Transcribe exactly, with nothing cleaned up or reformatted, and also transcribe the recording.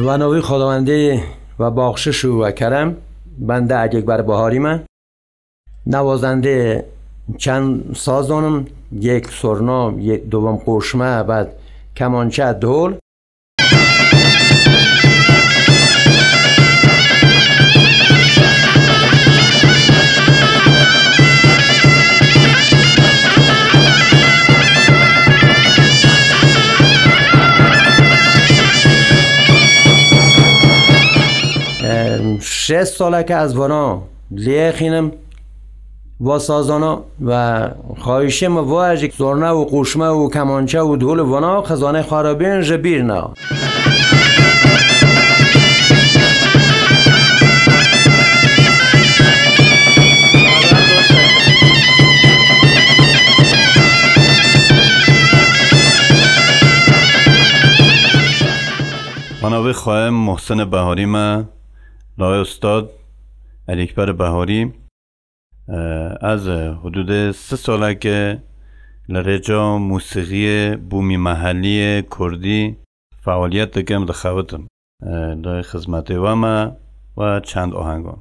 Ve navê Xwedawendê ve baxşiş û ve kerem, bende Egekber Baharî me. Newazendê çend sazan im, yek sorna, yek dowem qoşme, bad kemançe, dol. Em, şêst saleke ez vana lêxînim va sazana ve xahişê min va ez jî zorne û qoşme û kemançe û dol û vana xizanê xwe re bên ji bîr ne. Mana vê xwe Muhsinê Beharî me, layê Ustad Elîkber Beharî. Ez hudûdê sî saleke li rêça mûsîxiyê bûmî mehelliyê kurdî fealiyet dikim, dixebitim. Li xizmetê we me we çend ahengan.